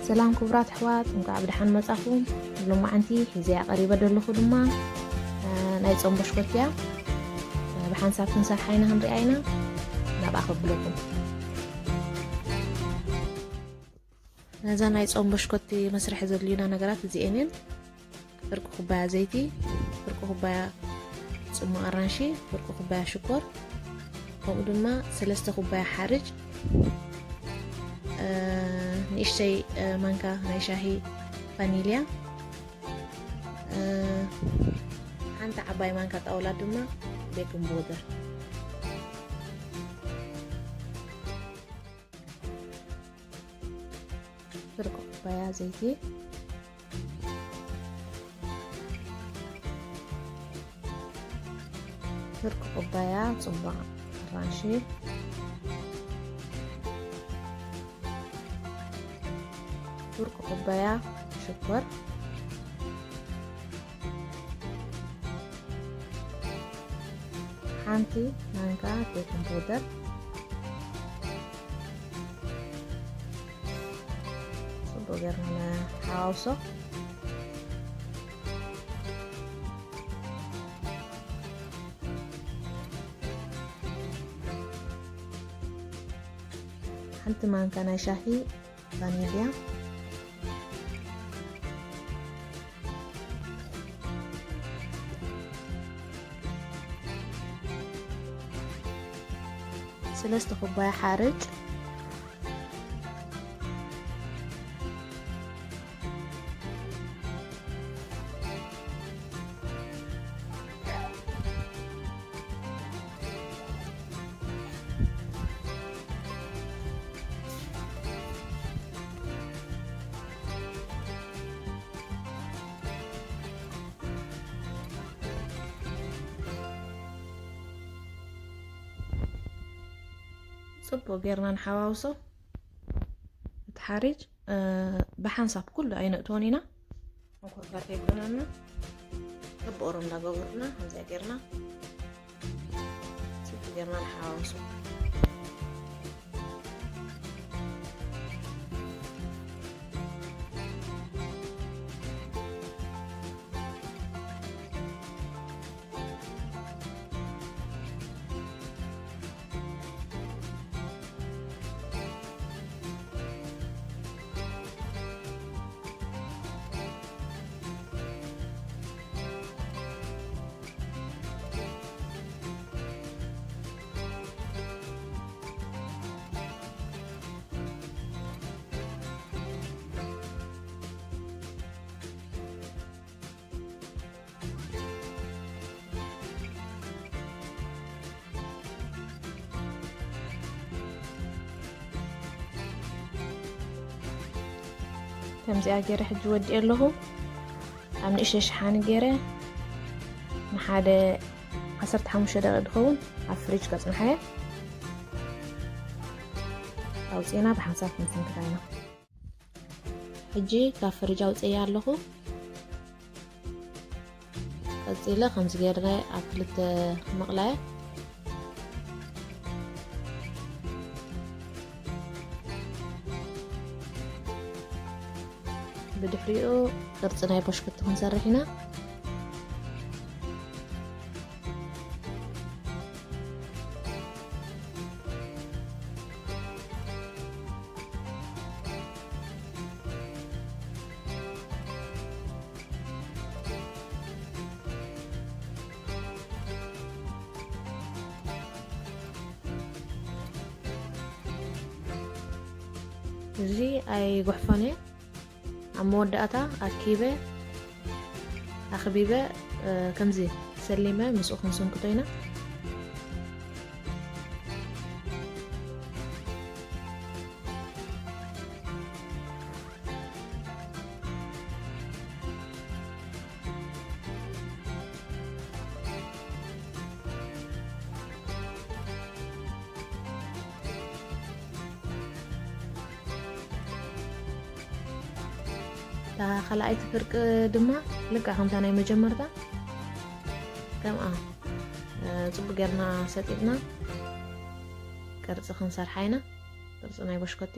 ሰላም ክቡራት ኣሕዋት፣ እንኳዕ ብደሓን መጻኹም። ሎማዓንቲ ሒዘያ ቀሪበ ዘለኹ ድማ፣ እ፣ ናይ ጾም በሽኮት እያ። እ፣ ብሓንሳብ ክንሰርሓ ኢና፣ ክንሪኣ ኢና። ናብኣ ከብለኩም። ነዛ ናይ ጾም በሽኮቲ መስርሒ ዘድልዩና ነገራት እዚኤን እየን። ፍርቂ ኩባያ ዘይቲ፣ ፍርቂ ኩባያ ጽሙቕ ኣራንሺ፣ ፍርቂ ኩባያ ሽኮር፣ ከምኡ ድማ ሰለስተ ኩባያ ሓርጭ፣ እ፣ ንእሽተይ፣ እ፣ ማንካ ናይ ሻሂ ቫኒልያ፣ እ፣ ሓንቲ ዓባይ ማንካ ጣውላ ድማ ቤኪንግ ፓውደር። ፍርቂ ኩባያ ዘይቲ፣ ፍርቂ ኩባያ ጽማቕ ኣራንሺ፣ ፍርቂ ኩባያ ሽኮር፣ ሓንቲ ማንካ ቤኪንግ ፓውደር። ጽቡቕ ጌርና ንሓዋውሶ። ሓንቲ ማንካ ናይ ሻሂ ቫኒልያ፣ ሰለስተ ኩባያ ሓርጭ፣ ጽቡቕ ጌርና ንሓዋውሶ። እቲ ሓርጭ፣ እ፣ ብሓንሳብ ኩሉ ኣይነእትዎን ኢና። መንኮርኳር ከይኮነና በብኦሮም እንዳገበርና ከምዚኣ ጌርና ጽቡቕ ጌርና ንሓዋውሶ። ከምዚኣ ገይረ ሕጂ ወዲኤ ኣለኹ። ኣብ ንእሽተይ ሸሓኒ ገይረ ንሓደ ዓሰርተ ሓሙሽተ ደቂቕ ዝኸውን ኣብ ፍሪጅ ከጽንሓ እየ። ኣውፂእና ብሓንሳብ ክንስንክታ ኢና። ሕጂ ካብ ፍሪጅ ኣውፅእያ ኣለኹ። ቀፂለ ከምዚ ገይረ ኣብ ክልተ ምቕላየ። ብድሕሪኡ ቅርፂ ናይ በሽኩቲ ክንሰርሕ ኢና። እዚ ኣይጉሕፎን እየ። ኣብ መወዳእታ ኣኪበ፣ ኣኽቢበ፣ እ፣ ከምዚ ሰሊመ ምስኡ ክንስንክቶ ኢና። እታ ካልኣይቲ ፍርቂ ድማ ልክዕ ከምታ ናይ መጀመርታ ከምኣ፣ እ፣ ጽቡቅ ጌርና ሰጢጥና ቅርጺ ክንሰርሓ ኢና። ቅርጺ ናይ በሽኮቲ።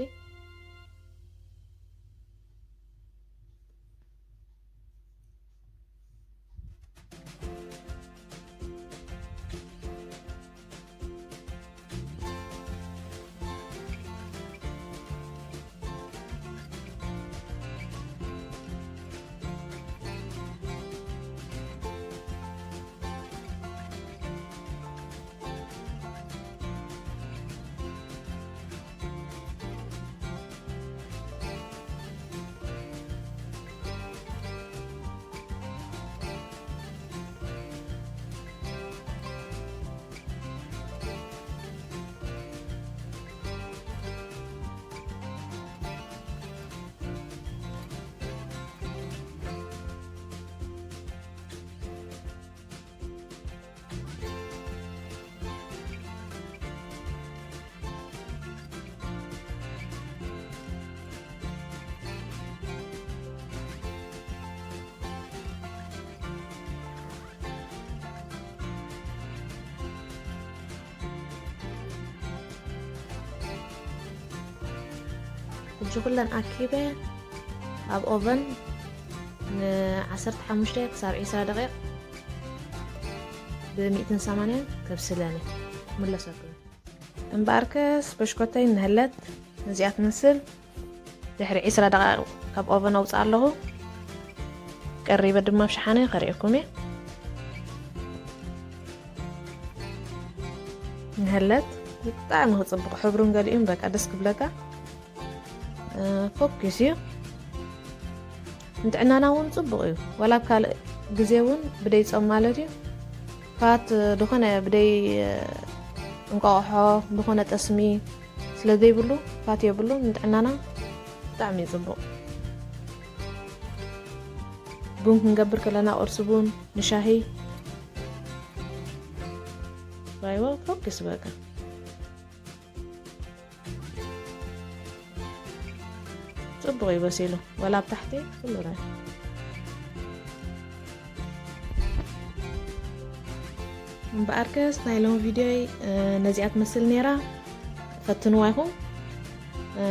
እዚ ኩለን ኣኪበ ኣብ ኦቨን ን15 ክሳብ 20 ደቂቕ ብ180 ከብስለን እየ። ምለሰኩም። እምበኣርከስ በሽኮተይ እንሀለት ነዚኣ ትመስል። ድሕሪ 20 ደቂቕ ካብ ኦቨን ኣውፅኣ ኣለኹ። ቀሪበ ድማ ኣብ ሸሓነ ከርእየኩም እየ። እንሀለት ብጣዕሚ ክፅብቕ ሕብሩን ገሊኡን በቃ ደስ ክብለካ። እ፣ ፎኪስ እዩ። ንጥዕናና እውን ፅቡቕ እዩ። ዋላ ኣብ ካልእ ግዜ እውን ብደይ ፆም ማለት እዩ። ፋት ዝኾነ ብደይ፣ እ፣ እንቋቑሖ፣ ዝኾነ ጠስሚ ስለ ዘይብሉ ፋት የብሉ። ንጥዕናና ብጣዕሚ እዩ ፅቡቕ። ቡን ክንገብር ከለና ቁርሲ ቡን፣ ንሻሂ። ባይዋ ፎኪስ በቃ። ፅቡቕ እዩ በሲሉ፣ ወላ ኣብ ታሕቲ ኩሉ ራይ። እምበኣርከስ ናይ ሎም ቪድዮይ፣ እ፣ ነዚኣ ትመስል ነይራ። ፈትንዋ ኢኹም። እ፣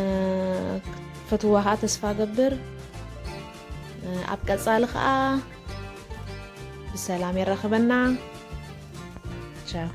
ፈትዋ ከዓ ተስፋ ገብር። እ፣ ኣብ ቀፃሊ ከዓ ብሰላም የራኽበና። ቻው።